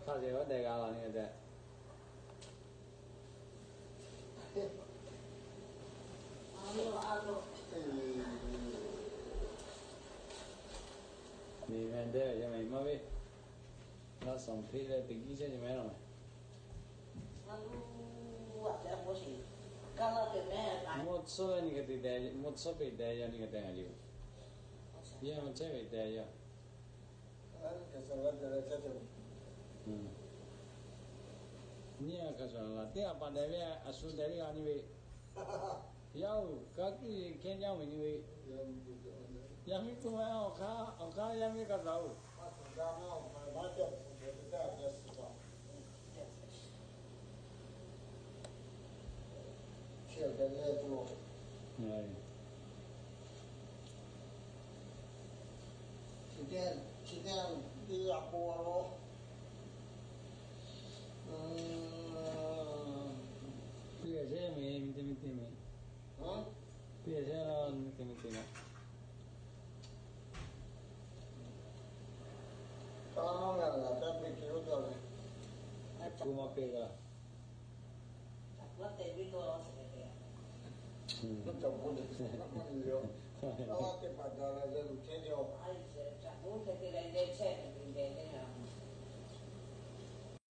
Hk'a shehˍ hpaˇ deh g'a la ni ngaˬ tehꞈ. Miˬ meh deh ve yaˇ meh maˇ ve, g'a sanˍ hpeˆ leh teꞈ kiˇ chehˇ ce meh laˬ meh. Mvuhˇ tsuhˇ leh ni ka te deh, mvuhˇ tsuhˇ peꞈ deh yaˇ ni ka te ngaˬ yoˬ. Yaˇ mvuhˇ chehˇ ve deh yaˇ. Nyiˇ a hk'a shuˍ laˬ teˇ g'aˇ paˍ dehˬ ve, a shu dehˬ teˇ g'aˇ nyi ve, yaˇ uˬ kaˉ kuiˇ hkehˇ jaˇ ve nyi ve, yaˇ miˇ tuˬ ma awˬ hk'aˇ, awˬ hk'aˇ yaˇ miˇ kaꞈ taˍ oˬ. Piˇ a shehˉ meh, miˇ teˇ miˇ teˇ meh. Piˇ a shehˉ la, miˇ teˇ miˇ teˇ meh. Kuˇ maˇ peꞈ la.